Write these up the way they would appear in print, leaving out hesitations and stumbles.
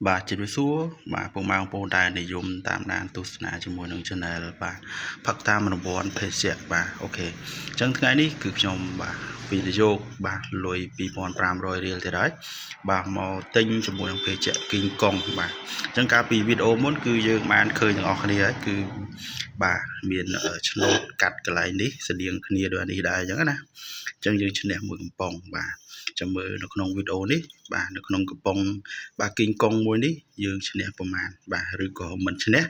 បាទជម្រាបសួរបាទពុកម៉ែបងប្អូនដែលនិយមតាមដានទស្សនាជាមួយនឹង Channel បាទផឹកតាមរង្វាន់ភេសជ្ជៈបាទ OK អញ្ចឹងថ្ងៃនេះគឺខ្ញុំបាទវិនិយោគបាទលុយ2500រៀលទៀតហើយបាទមកទិញជាមួយនឹងភេសជ្ជៈគីងកុងបាទអញ្ចឹងកាលពីវីដេអូមុនគឺយើងបានឃើញទាំងអស់គ្នាហើយគឺបាទមានឆ្នូតកាត់កន្លែងនេះស្តៀងគ្នាដូចអានេះដែរអញ្ចឹងណាអញ្ចឹងយើងឈ្នះមួយកំប៉ុងបាទចាំមើលនៅក្នុងវីដេអូនេះបាទនៅក្នុងកំប៉ុងបាទគីងកុងមួយនេះយើងឈ្នះប្រមាណបាទឬក៏មិនឈ្នះ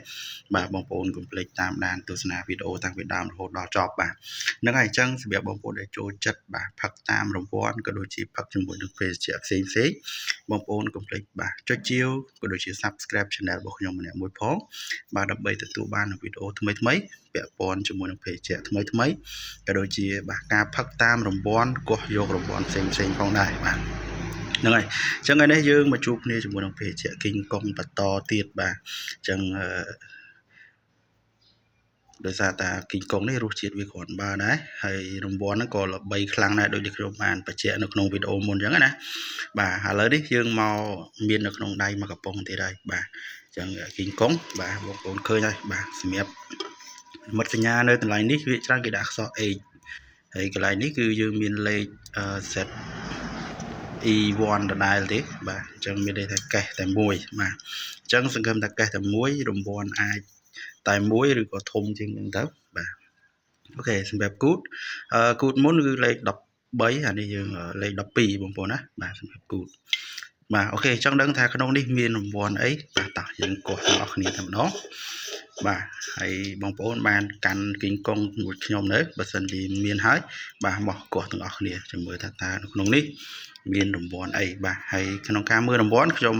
បាទបងប្អូនកុំភ្លេចតាមដានទស្សនាវីដេអូតាំងពីដើមរហូតដល់ចប់បាទហ្នឹងហើយអញ្ចឹងសម្រាប់បងប្អូនដែលចូលចិត្តបាទផឹកតាមរង្វាន់ក៏ដូចជាផឹកជាមួយនឹងភេសជ្ជៈផ្សេងផ្សេងបងប្អូនកុំភ្លេចបាទចុចជាវក៏ដូចជា Subscribe Channel របស់ខ្ញុំម្នាក់មួយផងបាទដើម្បីទទួលបាននូវវីដេអូថ្មីថ្មីពាក់ព័ន្ធជាមួយនឹងភេសជ្ជៈថ្មីថ្មីក៏ដូចជាបាទការផឹកតាមរង្វាន់កោះយករង្វាន់ផ្សេងផ្សេងផងដែរបាទហ្នឹងហើយអញ្ចឹងថ្ងៃនេះយើងមកជួបគ្នាជាមួយនឹងភេសជ្ជៈគីងកុងបន្តទៀតបាទអញ្ចឹងអឺដោយសារតាគីងកុងនេះរសជាតិវាគ្រាន់បើដែរហើយរង្វាន់ហ្នឹងក៏ល្បីខ្លាំងដែរដូចដែលខ្ញុំបានបញ្ជាក់នៅក្នុងវីដេអូមុនអញ្ចឹងណាបាទឥឡូវនេះយើងមកមាននៅក្នុងដៃមួយកំប៉ុងទៀតហើយបាទអញ្ចឹងគីងកុងបាទបងប្អូនឃើញហើយបាទសម្រាប់មិត្តសញ្ញានៅកន្លែងនេះវាច្រើនគេដាក់អក្សរ H ហើយកន្លែងនេះគឺយើងមានលេខ Z E1 ដដែលទេបាទអញ្ចឹងមានន័យថាកេះតែមួយបាទអញ្ចឹងសង្ឃឹមថាកេះតែមួយរង្វាន់អាចតែមួយឬក៏ធំជាងនឹងទៅបាទ OK សម្រាប់គូតអឺគូតមុនគឺលេខ13អានេះយើងលេខ12បងប្អូនណាបាទសម្រាប់គូតបាទ OK ចង់ដឹងថាក្នុងនេះមានរង្វាន់អីបាទតោះយើងកោះទាំងអស់គ្នាតែម្ដងបាទហើយបងប្អូនបានកាន់គីងកុងមួយខ្ញុំនៅបើសិនជាមានហើយបាទមកកោះទាំងអស់គ្នាចាំមើលថាតើនៅក្នុងនេះមានរង្វាន់អីបាទហើយក្នុងការមើលរង្វាន់ខ្ញុំ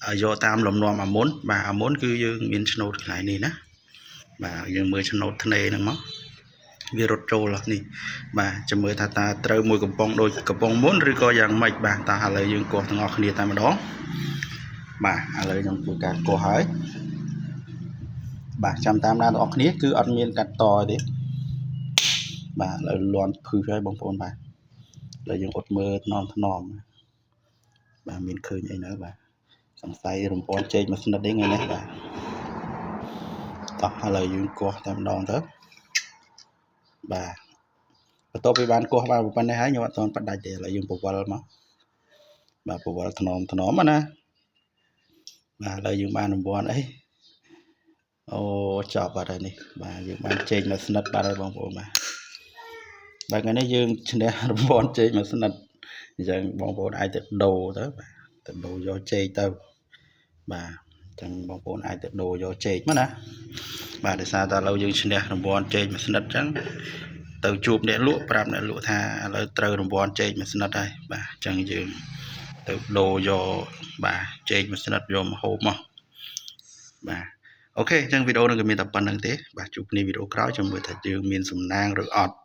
អឺយកតាមលំនាំអាមុនបាទអាមុនគឺយើងមានឆ្នូតកន្លែងនេះណាបាទយើងមើលឆ្នូតធ្នេហ្នឹងមកវារត់ចូលនេះបាទចាំមើលថាតើត្រូវមួយកំប៉ុងដូចកំប៉ុងមុនឬក៏យ៉ាងម៉េចបាទតើឥឡូវយើងកោះទាំងអស់គ្នាតែម្ដងបាទឥឡូវខ្ញុំធ្វើការកោះហើយបាទចាំតាមដានទាំងអស់គ្នាគឺអត់មានកាត់តទេបាទឥឡូវលន់ភឹសហើយបងប្អូនបាទឥឡូវយើងអត់មើលថ្នមថ្នមបាទមានឃើញអីនៅបាទសង្ស័យរំពាន់ចេកមួយស្និតទេថ្ងៃនេះបាទតោះឥឡូវយើងកោះតែម្ដងទៅបាទបន្ទាប់ពីបានកោះបានប៉ុណ្ណេះហើយខ្ញុំអត់ទាន់បដាច់ទេឥឡូវយើងពវល់មកបាទពវល់ថ្នមថ្នមណាបាទឥឡូវយើងបានរង្វាន់អីអូចប់បាត់ហើយនេះបាទយើងបានចេកមួយស្និតបាត់ហើយបងប្អូនបាទបាទថ្ងៃនេះយើងឈ្នះរង្វាន់ចេកមួយស្និតអញ្ចឹងបងប្អូនអាចទៅដូរទៅបាទទៅដូរយកចេកទៅបាទអញ្ចឹងបងប្អូនអាចទៅដូរយកចេកមកណាបាទដោយសារតែឥឡូវយើងឈ្នះរង្វាន់ចេកមួយស្និតអញ្ចឹងទៅជួបអ្នកលក់ប្រាប់អ្នកលក់ថាឥឡូវត្រូវរង្វាន់ចេកមួយស្និតហើយបាទអញ្ចឹងយើងទៅដូរយកបាទចេកមួយស្និតយកមកហូបមកបាទ OK អញ្ចឹងវីដេអូនឹងក៏មានតែប៉ុណ្្នឹងទេបាទជួបគ្នាវីដេអូក្រោយចាំមើលថាយើងមានសំណាងឬអត់។